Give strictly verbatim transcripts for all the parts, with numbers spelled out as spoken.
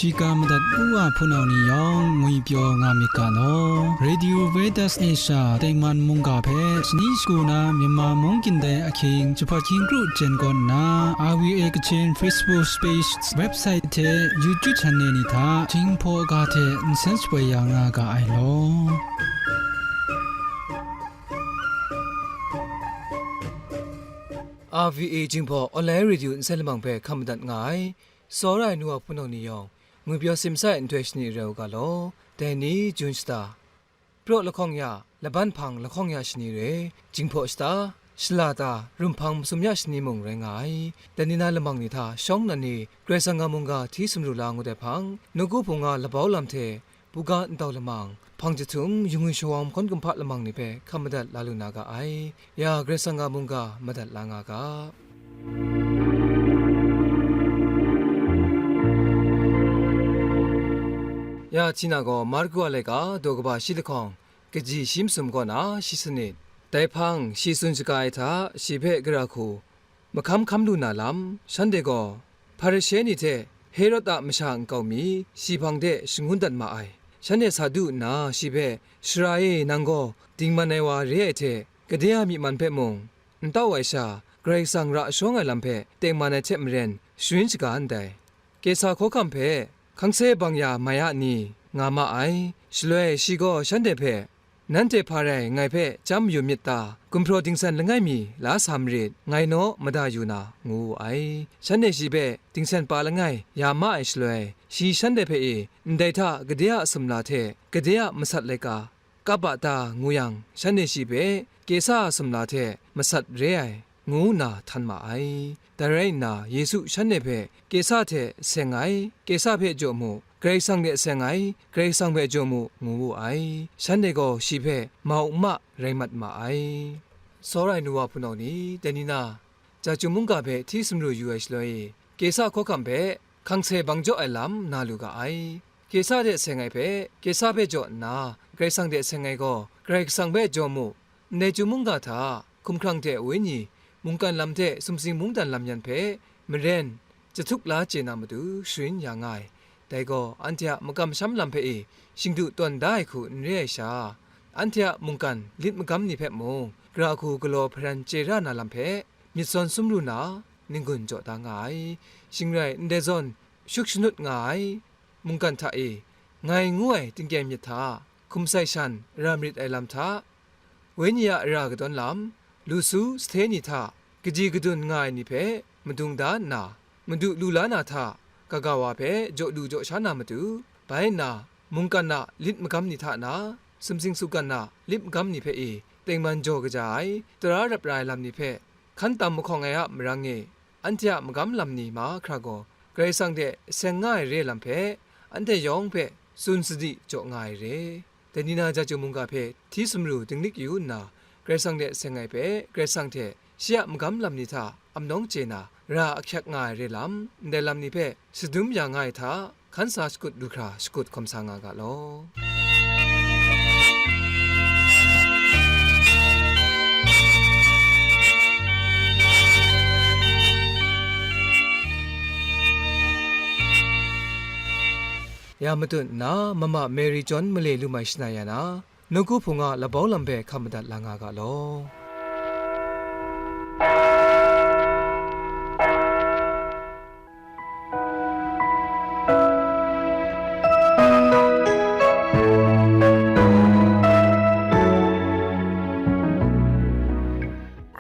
Shiga madat u wa hpunau ni yawng ngwipyaw nga myit ga law. Radio Veritas Asia tengman mungga hpe shani shagu na Myanmar mung gindai ahkying jahpat hkying kru jen kaw nna, R V A Kachin Facebook page, website hte YouTube channel ni hta Jinghpaw ga hte nsen shapoi ya nga ga ai law. R V A Jinghpaw Online Radio nsen lamang hpe hkam madat nga ai. Tsawra ai nu wa hpunau ni yawng, ngwipyaw simsa ai nhtoi shani rai u ga law. Dai ni, Jun shata, praw lahkawng ya, laban hpang lahkawng ya shani re, Jinghpaw shata, shala ta, rum hpang masum ya shani mung rai nga ai. Dai ni na lamang ni hta shawng nnan ni Karai Kasang a mungga hti sumru la ngut ai hpang, nawku hpung a labau lam hte buga ntau lamang, hpang jahtum, yungwi shawang hkawn kumhpa lamang ni hpe hkam madat la lu na ga ai. Ya Karai Kasang a mungga madat la nga ga. Ya Htina gaw Marku a laika daw kaba shi lahkawng, kaji shi masum kaw na shi sanit. Dai hpang, shi tsun shaga ai hta, shi hpe gara hku mahkam hkam lu na lam, shanhte gaw Hparishe ni hte Herod a masha nkau mi shi hpang de shangun dat ma ai. Shanhte sa du nna shi hpe, "Sara e, nang gaw dingman ai wa re ai hte, gade a myi man hpe mung n tau ai sha, Karai Kasang ra shawng ai lam hpe tengman ai hte maren sharin shaga ndai. Kesa hkawhkam hpe hkangse bang ya mai a ni?" nga ma ai. Shaloi shi gaw shanhte hpe, "Nanhte hpa rai ngai hpe chyam mayu myit ta? Gumhpraw dingsan langai mi la sa marit, ngai naw mada yu na," ngu wu ai. Shanhte shi hpe dingsan pa langai ya ma ai shaloi, shi shanhte hpe e, "Ndai hta gade a sumla hte gade a masat laika kap a ta?" ngu yang, shanhte shi hpe, "Kesa a sumla hte masat re ai," ngu nna htan ma ai. Dai rai nna, Yesu shanhte hpe, "Kesa hte seng ai, Kesa hpe jaw mu, Karai Kasang hte seng ai, Karai Kasang hpe jaw mu," ngu wu ai. Shanhte gaw shi hpe mau n ma rai mat ma ai. Tsawra ai nu wa hpunau ni, dai ni na, Jahtum mungga hpe hti sumru yu ai shaloi, Kesa hkawhkam hpe hkangse bang jaw ai lam na lu ga ai. Kesa hte seng ai hpe Kesa hpe jaw nna, Karai Kasang hte seng ai gaw Karai Kasang hpe jaw mu. Ndai Jahtum mungga hta hkumhkrang hte wenyi, mungkan lam hte sumsing mungdan lam yan hpe maren jahtuk la chye na matu sharin ya nga ai. Dai gaw anhte a makam masham lam hpe e shingdu tawn da ai hku n re ai sha, anhte a mungkan lit magam ni hpe mung, gara hku galaw hparan chye ra na lam hpe myit sawn sum ru na, n-gun jaw da nga ai. Shing rai, ndai zawn shuk shanut nga ai mungkan hta e, ngai ngu ai tingkyeng myit hta hkum sai shan ra marit ai lam hta, Wenyi a ra kadawn lam, lu su, sahte ni hta kaji kadun nga ai ni hpe madung da nna, Madu lu la na hta, kaga wa hpe jaw lu jaw sha na matu, bai nna, mungkan a lit magam ni hta na, sumsing sumgan a lit magam ni hpe e tengman jaw kaja ai, tara rap ra ai lam ni hpe hkan tam mahkawng ai a marang e, anhte a magam lam ni mahkra gaw, Karai Kasang hte seng nga ai re lam hpe, anhte yawng hpe tsun sadi jaw nga ai re. Dai ni na Jahtum mungga hpe hti sumru dinglik yu nna, Karai Kasang hte seng ai hpe, Karai Kasang hte shi a magam lam ni hta amnawng chye na, ra ahkyak nga ai re lam, ndai lam ni hpe shadum ya nga ai hta, hkan sa shakut lu hkra shakut hkawm sa nga ga law. Ya matut nna, mama Mary John male lu mai shana ya na, nawku hpung a labau lam hpe hkam madat la nga ga law.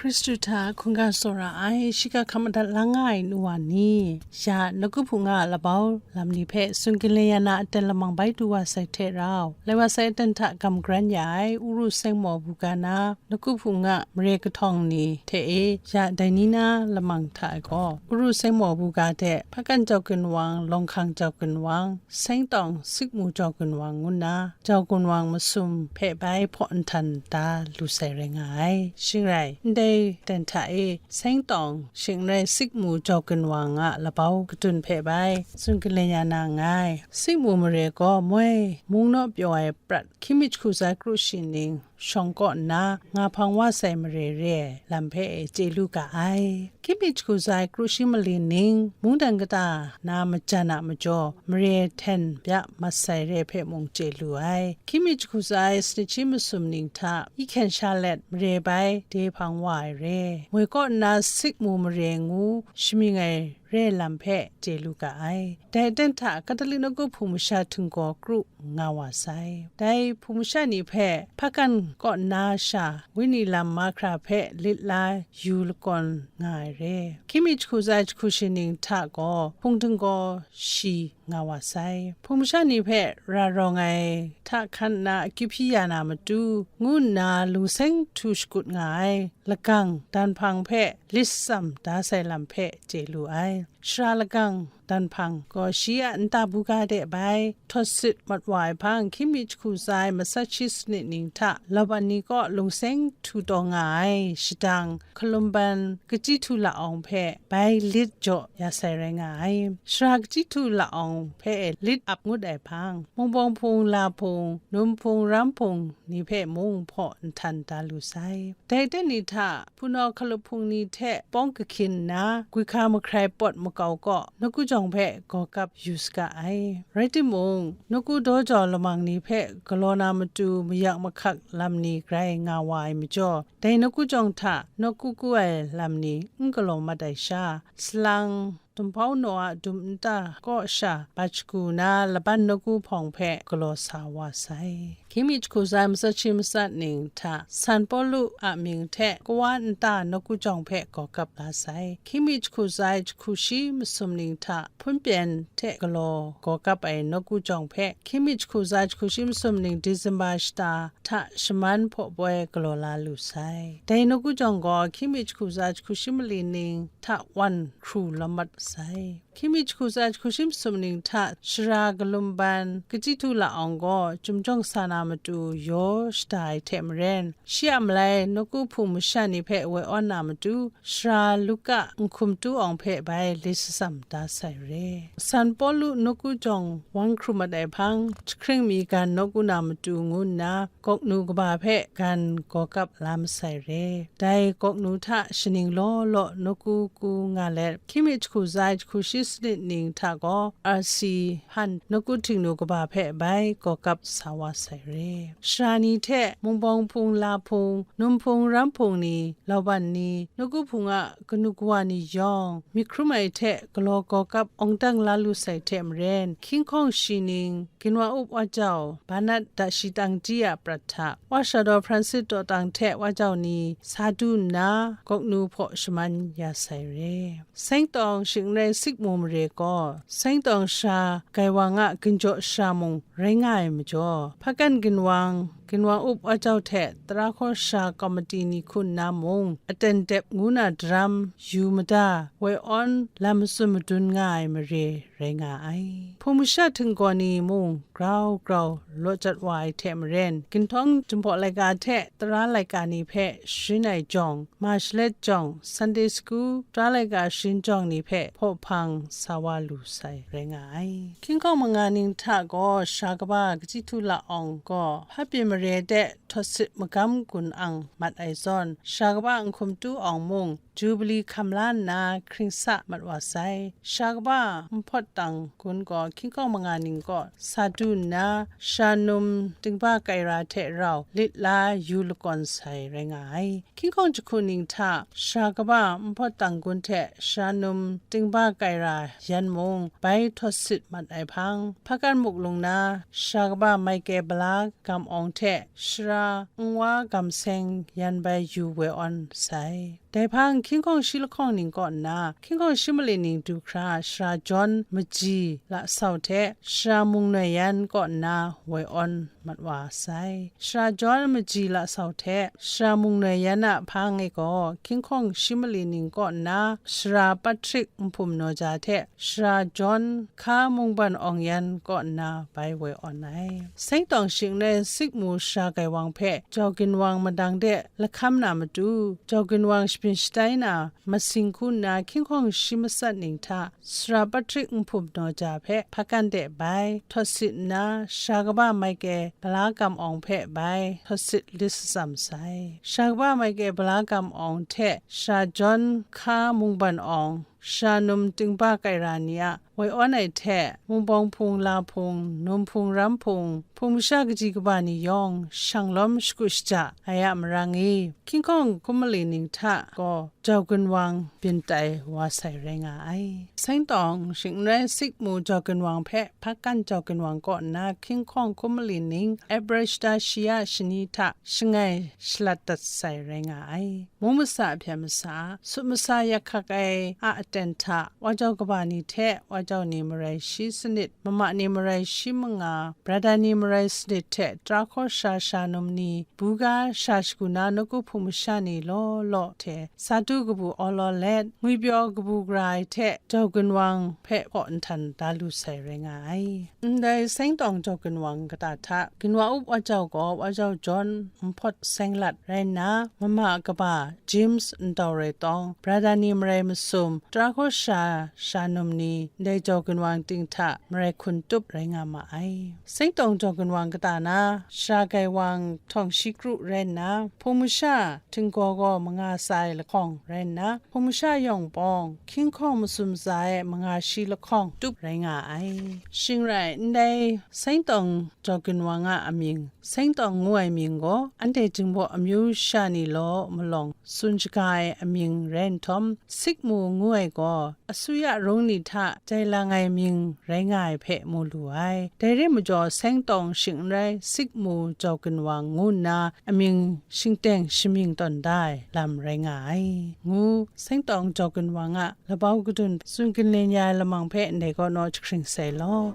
Hkristu hta hkungga tsawra ai, shiga hkam madat la nga ai nu wa ni, ya nawku hpung a labau lam ni hpe tsun galen ya na aten lamang bai du wa sai hte rau, lai wa sai aten hta gam garan ya ai Uru Sengmaw buga na nawku hpung a mare kahtawng ni hte e, ya dai ni na lamang hta e gaw, Uru Sengmaw buga hte Hpakan Jau Gun Wang, Lawng Hkang Jau Gun Wang, Seng Tawng Sikmu Jau Gun Wang ngu nna, Jau Gun Wang masum hpe bai hpaw nhtan da lu sai rai nga ai. Shing rai, ndai dan hta e, Seng Tawng, shing rai Sikmu Jau Gun Wang a labau kadun hpe bai tsun galen ya na nngai. Sikmu mare gaw moi mung naw pyaw ai prat, hkying mi jahku za kru shi ning, shawng kaw nna nga hpang wa sai mare re ai lam hpe chye lu ga ai. Hkying mi jahku tsa ai kru shi mali ning, mungdan kata na majan a majaw, mare hten bya mat sai re hpe mung chye lu ai. Hkying mi jahku tsa ai sanit shi masum ning hta, i hkyen sha let mare bai de hpang wa ai re. Moi kaw nna sik mu mare ngu shamying ai re lam hpe chye lu ga ai. Dai aten hta Katolik nawku hpung masha htinggaw kru nga wa sai. Dai hpung masha ni hpe hpakan kaw nna sha, wenyi lam mahkra hpe lit la yu lakawn nga ai re. Hkying mi jahku tsa ai jahku shi ning hta gaw hpung htinggaw shi nga wa sai. Hpung masha ni hpe ra rawng ai hta hkan nna akyu hpyi ya na matu, ngu nna lungseng htu shakut nga ai lagang dan hpang hpe lit shatsam da sai lam hpe chye lu ai. Sara lagang dan hpang gaw shi a nta buga de bai htawt sit mat wa ai hpang, hkying mi jahku tsa ai matsat shi sanit ning hta Lauban ni kaw lungseng htu taw nga ai shadang Hkalumban Kachyi Htu La Awng hpe bai lit jaw ya sai rai nga ai. Sara Kachyi Htu La Awng hpe lit ap ngut ai hpang, Mungpawng Hpung, La Hpung, Num Hpung, Ram Hpung ni hpe mung hpaw nhtan da lu sai. Dai aten ni hta, hpunau hkalup hpung ni hte pawng kahkyin nna, gwi hka mahkrai pawt makau kaw nawku jawng hpe gaw kap yu saga ai. Rai timung, nawku daw jau lamang ni hpe galaw na matu mayak mahkak lam ni grai nga wa ai majaw, dai nawku jawng hta nawku ku ai lam ni n galaw mat ai sha, salang, Dumhpau Naw a dum nta kaw sha bat shagu na laban nawku hpawng hpe galaw sa wa sai. Hkying mi jahku tsa ai matsat shi matsat ning hta San Pawlu a mying hte kawa nta nawku jawng hpe gaw kap la sai. Hkying mi jahku tsa ai jahku shi masum ning hta hpun pyen hte galaw gaw kap ai nawku jawng hpe, hkying mi jahku tsa ai jahku shi masum ning December shata hta shaman hpaw poi galaw la lu sai. Dai nawku jawng gaw hkying mi jahku tsa ai jahku shi mali ning hta wan hkru la mat sai. Hkying mi jahku tsa ai jahku shi masum ning hta Sara Hkalumban Kachyi Htu La Awng gaw chyum jawng sa na matu yaw shada ai hte maren, shi a malai nawku hpung masha ni hpe woi awn na matu, Sara Luka Nhkumtu Awng hpe bai lit shatsam da sai re. San Pawlu nawku jawng wang hkrum mat ai hpang, jahkring mi gan nawku na matu ngu nna, gawknu kaba hpe gan gaw kap la masai re. Dai gawknu hta shaning law law nawku ku nga let, hkying mi jahku tsa ai jahku shi sanit ning hta gaw R C Hunt nawku htingnu kaba hpe bai gaw kap sa wa sai re. Sara ni hte Mungpawng Hpung, La Hpung, Num Hpung, Ram Hpung ni, Lauban ni, nawku hpung a kanu kawa ni yawng, myit hkrum ai hte galaw gaw kap awng dang la lu sai hte maren, hkying hkawng shi ning, Ginwang Up Wa Jau, Bernard Dashitangji a prat hta, Wa Shadaw Francis Dawtang hte Wa Jau ni sa du nna, gawknu hpaw shaman ya sai re. Seng tawng shing n rai sik mu mare gaw, Seng tawng sara Gaiwang a ginjaw sara mung rai nga ai majaw, Hpakan Ginwang, Ginwang Up Wa Jau hte tara hkaw sara kawmati ni hku nna mung, aten dep ngu na daram yu mada, woi awn lam matsun madun nga ai mare rai nga ai. Hpung masha htinggaw ni mung grau grau law jat wa ai hte maren, ginhtawng Jinghpaw laika hte tara laika ni hpe sharin ai jawng, March let jawng, Sunday School, tara laika sharin jawng ni hpe hpaw hpang sa wa lu sai rai nga ai. Hkying hkawng manga ning hta gaw Sara Kaba Kachyi Htu La Awng gaw hpa byin mare de htawt sit magam gun ang mat ai zawn, Sara Kaba Nhkumtu Awng mung Jubili hkam la nna hkring sa mat wa sai. Sara Kaba Nhpawt Tang Gun gaw hkying hkawng manga ning kaw sa du nna, sara num dingba kaira hte rau lit la yu lakawn sai rai nga ai. Hkying hkawng jahku ning hta, Sara Kaba Nhpawt Tang Gun hte sara num dingba kaira yan mung bai htawt sit mat ai hpang, Hpakan Muklung na Sara Kaba Maike Bala Gam Awng hte sara Nwa Gam Seng yan bai yu woi awn sai. Dai hpang, hkying hkawng shi lahkawng ning kaw nna, hkying hkawng shi mali ning du hkra, sara John Maji Lasau hte sara Mungnoi Yan kaw nna woi awn mat wa sai. Sara John Maji Lasau hte sara Mungnoi Yan a hpang e gaw, hkying hkawng shi mali ning kaw nna, sara Patrick Nhpum Naw Ja hte sara John Hka Mungban Awng Yan kaw nna bai woi awn ai. Seng tawng shing n rai sik mu sara Gaiwang hpe Jau Ginwang madang de lahkam na matu, Jau Ginwang shabyin shatai na, masing hku nna hkying hkawng shi matsat ning hta, sara Patrick Nhpum Naw Ja hpe hpakan de bai htawt sit nna, Sara Kaba Maike Bala Kam Awng hpe bai htawt sit lit shatsam sai. Sara kaba Michael Bala Kam Awng hte sara John Hka Mungban Awng, sara num Tingba Kaira ni a woi awn ai hte, Mungpawng Hpung, La Hpung, Num Hpung, Ram Hpung, Hpung masha kaji kaba ni yawng shanglawm shakut shaja ai a marang e, Hkying Hkawng Hkum Mali ning hta gaw Jau Ginwang byin tai wa sai rai nga ai. Seng Tawng shing n rai, Sik Mu Jau Ginwang hpe Hpakan Jau Ginwang kaw nna Hkying Hkawng Hkum Mali ning April shata shi a shani hta shangai shalat dat sai rai nga ai. Mung masa hpyen masa, sut masa yak hkak ai a aten hta, wa jau kaba ni hte wa jau ni marai shi sanit, mama ni marai shi manga, brata ni marai sanit hte tara hkaw sara sara num ni, buga sara shagu na nawku hpung masha ni law law hte sa du kabu awlaw let, ngwipyaw kabu gara ai hte Jau Ginwang hpe hpaw nhtan da lu sai rai nga ai. Ndai Seng Tawng Jau Ginwang kata hta, Ginwa Up wa jau gaw wa jau John Npawt Seng Lat rai nna, mama kaba James Ntau Rai Tawng, brata ni marai masum, tara hkaw sara sara num ni, ndai Jau Ginwang ting hta marai hkun tup rai nga ma ai. Seng Tawng Jau Ginwang kata na, Sara Gai Wang Htawng Shi Kru rai nna, hpung masha htinggaw gaw manga tsa ai lahkawng rai nna, hpung masha yawng pawng Hkying Hkawng masum tsa ai manga shi lahkawng tup rai nga ai. Shing rai, ndai Seng Tawng Jau Ginwang a amying, Seng Tawng ngu ai mying gaw, anhte Jinghpaw amyu sha ni law malawng tsun shaga ai amying rai nhtawm, Sik Mu ngu ai gaw, asuya rung ni hta jai lang ai mying rai nga ai hpe mu lu ai. Dai re majaw, Seng Tawng shing n rai, Sik Mu Jau Ginwang ngu nna amying shingteng shamying tawn da ai lam rai nga ai, ngu Seng Tawng Jau Ginwang a labau kadun tsun ginlen ya ai lamang hpe ndai kaw naw jahkring sai law.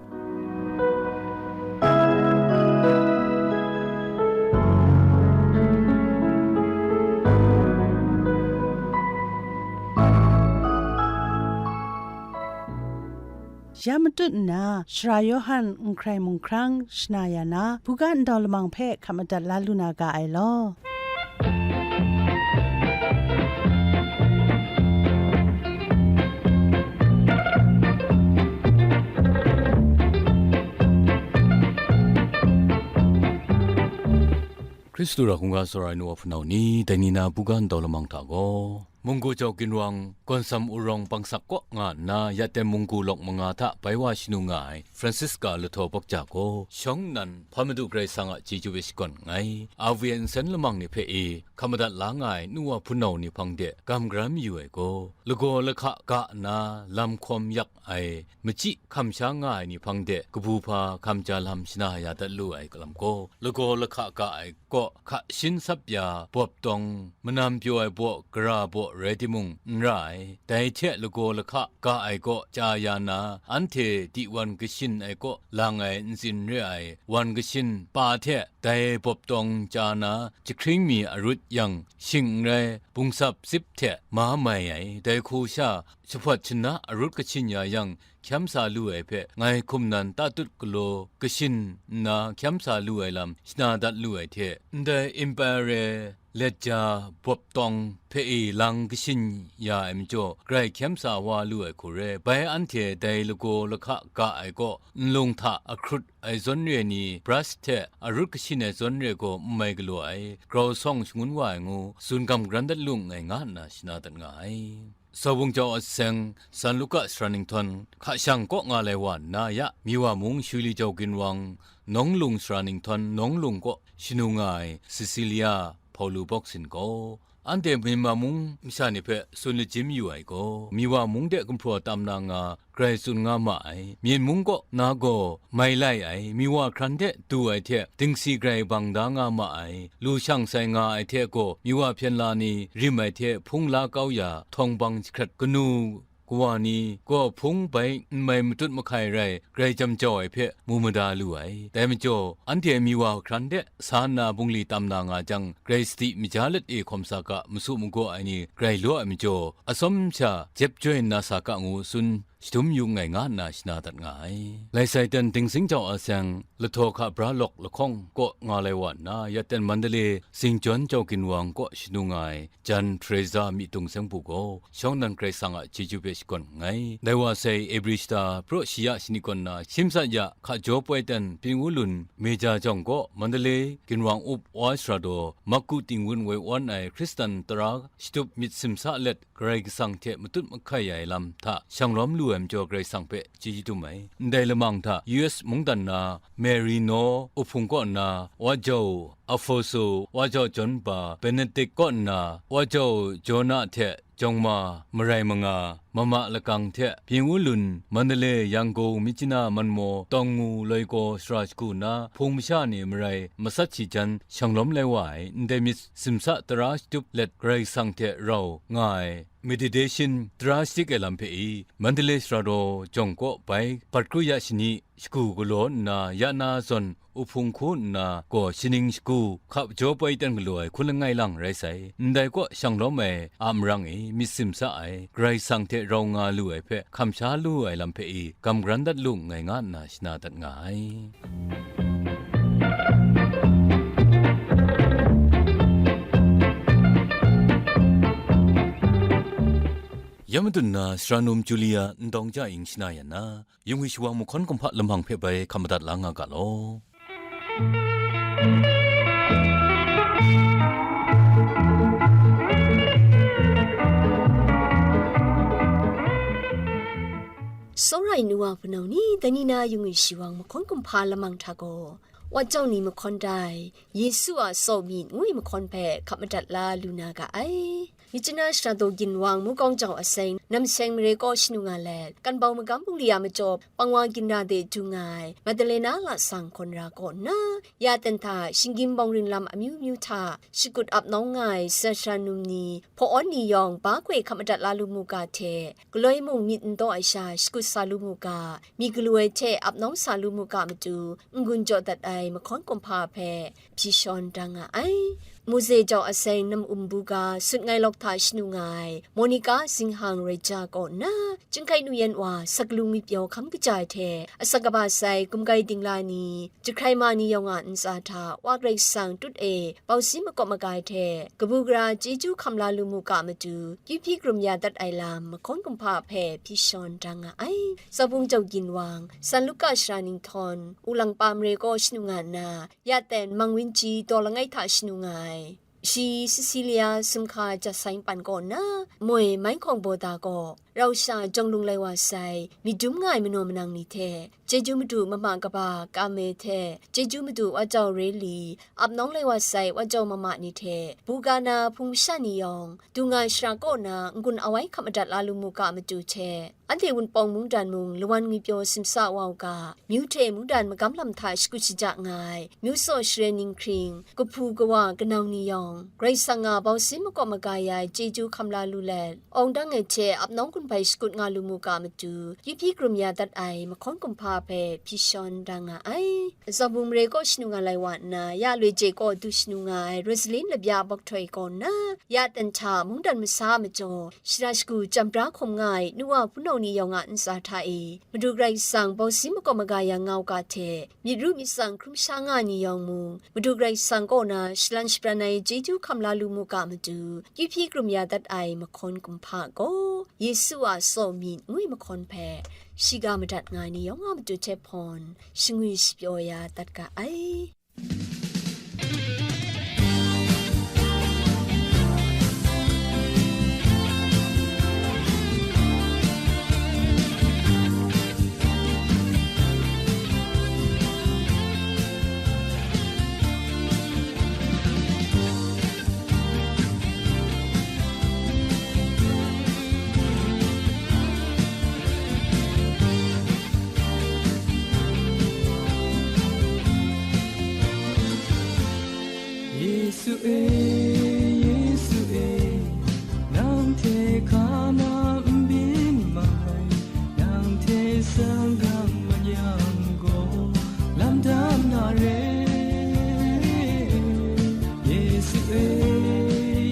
Ya matut nna, Sara Yawhan n hkrai mung hkrang shana ya na, buga ndau lamang hpe hkap madat la lu na ga ai law. Hkristu ra hkungga tsawra ai nu wa hpunau ni, dai ni na buga ndau lamang hta gaw, Munggu Jau Ginwang, Gawnsam Urawng Bangsak kaw nga nna, ya ten munggu lawk manga hta bai wa shanu nga ai Francisca Lahtaw Bakja gaw, shawng nnan hpa Madu Karai Kasang a chyeju hpe shakawn nngai. A V N nsen lamang ni hpe e hkap madat la nga ai nu wa hpunau ni hpang de gam garam yu ai gaw, lagaw lahka ga nna lam hkawm yak ai, machyi hkam sha nga ai ni hpang de kabu hpa hkam ja lam shana ya dat lu ai lam gaw, lagaw lahka ga ai kaw hka shin sap ya bawp tawng, manam pyaw ai baw, gara baw rai timung, n ra ai. Dai hte lagaw lahka ga ai kaw chya ya na, anhte di wan kashin ai kaw lang ai ntsin re ai wan kashin pa hte dai bawp tawng chya na, jahkring mi arut yang shing n rai, bungsap zip hte ma mai ai, dai hku sha, shahpawt shana arut kashin ya yang, hkyam sa lu ai hpe ngai hkum nan tatut galaw kashin nna hkyam sa lu ai lam shana dat lu ai hte, ndai Imperial let ja bawp tawng hpe e lang kashin ya ai majaw, grai hkyam sa wa lu ai hku re, bai anhte dai lagaw lahka ga ai kaw nlung hta ahkrut ai zawn re ni, brush hte arut kashin ai zawn re gaw n mai galaw ai, grau sawng shangun wa ai ngu, tsun gam garan dat lu nngai, nga nna shana dat nga ai. Sawbung jau a seng, San Luka sara ninghtawn, hka shang kaw nga lai wa nna ya, Miwa mung Shuli jau ginwang, Nawng Lung sara ninghtawn, Nawng Lung kaw shanu nga ai Cecilia Hpaulu Bawksin gaw, anhte Myanmar mung masha ni hpe tsun lajim yu ai gaw, Miwa mung de gumhpraw tam na nga, grai tsun nga ma ai. Myen mung kaw na gaw mai lai ai, Miwa hkran de du ai hte dingsi grai bang da nga ma ai. Lu shang sai nga ai hte gaw, Miwa hpyen la ni rim ai hte hpung la kau ya, htawng bang jahkrat kanu kawa ni gaw hpung bai n mai matut mahkai rai, grai jam jau ai hpe mu mada lu ai. Dai majaw, anhte Miwa hkran de sa nna bungli tam na nga jang, grai sadi maja let e hkawm sa ga, masu magaw ai ni grai law ai majaw, atsawm sha jep joi nna sa ga ngu tsun shadum yu nngai nga nna shana dat nga ai. Lai Saitan Dingsing Jau Aseng, Lahtaw Hka Bra Lawk lahkawng kaw nga lai wa nna, ya ten Mandalay Singjawn Jau Ginwang kaw shanu nga ai, Jan Teresa Myitung Seng Pru gaw, shawng nnan Karai Kasang a chyeju hpe shakawn nngai. Dai wa sai, Ebri shata, Praw Shi Ya Shani kaw nna, Shim Sat Ya, Hka Jaw Poi Ten, Pyin Wu Lun, Meja Jawng kaw, Mandalay Ginwang Up Woi Sara Daw, Maku Ting Wun woi wan ai Hkristan tara shatup myit simsa let, Karai Kasang hte matut mahkai ai lam hta shanglawm lu ai majaw Karai Kasang hpe chyeju dum ai. Ndai lamang hta U S mungdan na Marino Uhpung kaw nna, Wa Jau Afonso, Wa Jau John Ba, Benedict kaw nna, Wa Jau Jona hte Jawng Ma, Marai Manga, Mama Lakang hte Pyin Wu Lun, Mandalay, Yangkung, Myitkyina, Manmaw, Tawngngu, Loikaw, Sara Shagu na hpung masha ni marai masat shi jan shanglawm lai wa ai, ndai myit simsa tara shatup let Karai Kasang hte rau nga ai meditation tara shadik ai lam hpe i, Mandalay Sara Daw Jawng kaw bai bat kru ya shani shagu galaw nna, ya na zawn uhpung hku nna gaw shaning shagu hkap jaw poi ten galaw ai hkun langai lang rai sai. Ndai kaw shanglawm ai a marang e myit simsa ai, Karai Kasang hte rau nga lu ai hpe hkam sha lu ai lam hpe i, gam garan dat lu nngai nga nna shana dat nga ai. Ya madun na, sara num Julia Ndawng Ja Ing shana yan na, yung wi shawang mahkawn kumhpa lamang hpe bai hkam madat la nga ga law. Tsawra ai nu wa hpunau ni, dai ni na yung wi shawang mahkawn kumhpa lamang hta gaw, Wa Jau ni mahkawn dai, Yesu a Tsaw Myit ngu ai mahkawn hpe hkap madat la lu na ga ai. Myitkyina Sara Daw Ginwang Mukawng Jau Aseng, Namseng Mare kaw shanu nga let, Kanbau Magam Bungli a majaw, Pangwa Ginra de dung nga ai, Madalena Lasang Hkawn Ra kaw nna, ya ten hta, shinggyim bawng rin lam amyu myu hta, shakut ap nawng nga ai, sara num ni, hpaw-awn ni yawng, ba hkoi hkap madat la lu mu ga hte, galoi mung myit n taw ai sha, shakut sa lu mu ga, mi galu ai hte ap nawng sa lu mu ga matu, n-gun jaw dat ai mahkawn kumhpa hpe hpyi shawn da nga ai. Mose Jau Aseng Nam Um Buga Sut Ngai Lawk hta shanu nga ai Monica Zinghang Reja kaw nna, Chyinghkai Nu Yan Wa Saklu Ngwipyaw hkam kaja ai hte asak kaba sai gumkai dingla ni, jahkrai ma ni yawng a ntsa hta Wa Karai Kasang tut e bausi makawp maga ai hte, kabu gara chyeju hkam la lu mu ga matu, kyu hpyi krum ya dat ai lam mahkawn kumhpa hpe hpyi shawn da nga ai. Zaubung Jau Ginwang, San Luka Sara Ninghtawn, Wulangpa Mare kaw shanu nga nna, ya ten Mang Winji daw langai hta shanu nga ai. Shi Cecilia Sumhka Jasai Npan kaw nna, moi Mai Hkawng Bawda gaw, rau sha jawng lung lai wa sai, myit dum nga ai manaw manang ni hte, chyeju madu mama kaba Kame hte, chyeju madu Wa Jau Reli, ap nawng lai wa sai Wa Jau Mama ni hte, buga na hpung masha ni yawng, du nga shara kaw na n-gun awai hkap madat la lu mu ga matu hte, anhte Wunpawng mungdan mung lawan ngwipyaw simsa wa u ga, myu hte mungdan magam lam hta shakut shaja nga ai, myu tsaw sharen ninghkring, kahpu kawa kanau ni yawng, Karai Kasang a bausin makawp maga ya ai chyeju hkam la lu let, awng dang ai hte ap nawng gun hpai shakut nga lu mu ga matu, kyu hpyi krum ya dat ai mahkawn kumhpa hpe hpyi shawn da nga ai. Zaubung Mare kaw shanu nga lai wa nna, ya loi je kaw du shanu nga ai Rosalin Labya Bawk Htoi kaw nna, ya ten hta mungdan masa a majaw, shara shagu jam bra hkawm nga ai nu wa hpunau ni yawng a ntsa hta e, Madu Karai Kasang bausin makawp maga ya nga u ga hte, myit ru myit tsang hkrum sha nga ai ni yawng mung, Madu Karai Kasang kaw na shalan shabran ai chyeju hkam la lu mu ga matu, kyu hpyi krum ya dat ai mahkawn kumhpa gaw, Yesu a Tsaw Myit ngu ai mahkawn hpe, shiga madat nga ai ni yawng a matu hte hpawn, shangwi shapyaw ya dat ga ai. Yesu e, Yesu e, nang hte hkana n byin mai, nang hte sanggam mayang gaw, lam dam na re. Yesu e,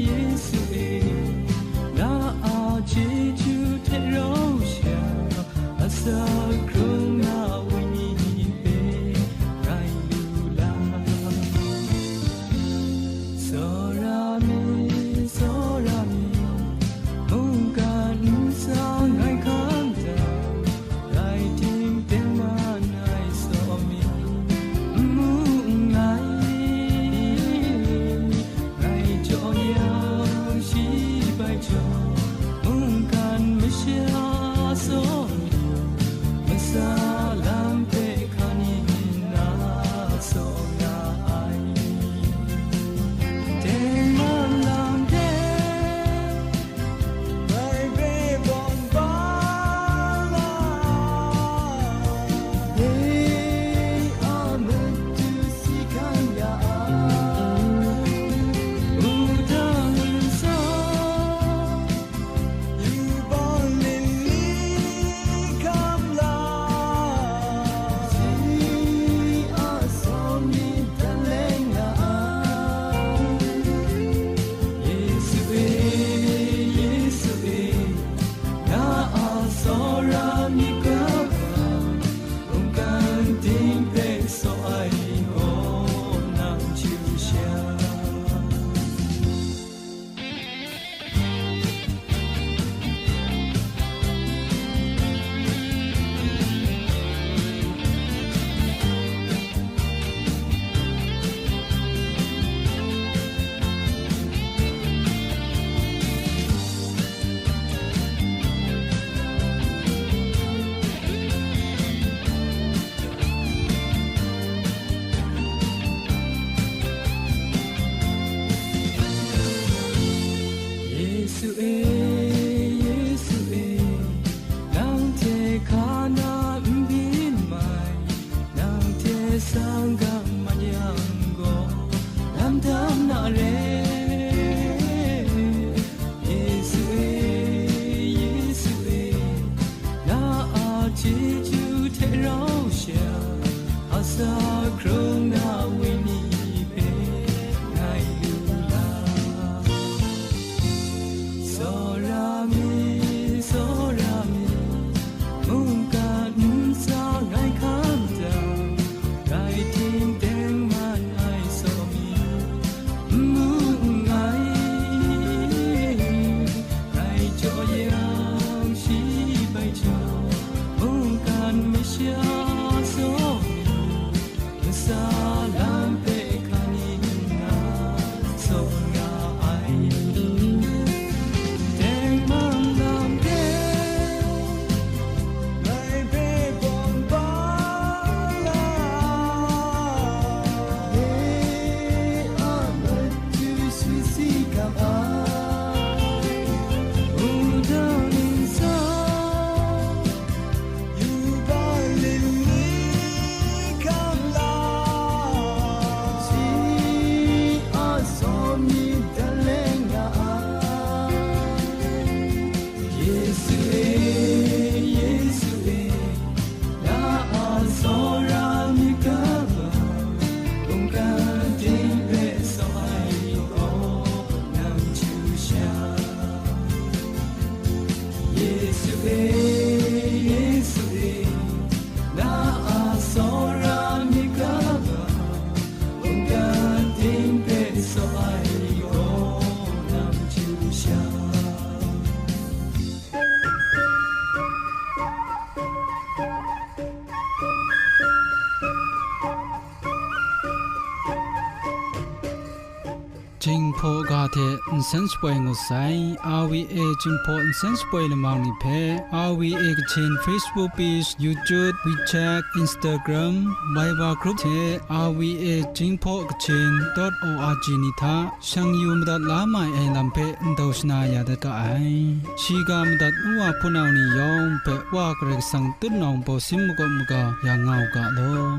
Yesu e, na a chyeju hte rau sha, Jinghpaw ga hte nsen shapoi ngut sai. R V A Jinghpaw nsen shapoi lamang ni hpe R V A Kachin Facebook page, YouTube, WeChat, Instagram, Viber group hte R V A Jinghpaw Kachin dot O R G ni hta shang yu madat la mai ai lam hpe ndau shana ya dat ga ai. Shiga madat nu wa hpunau ni yawng hpe Wa Karai Kasang tutnawng bawsin makawp maga ya nga u ga law.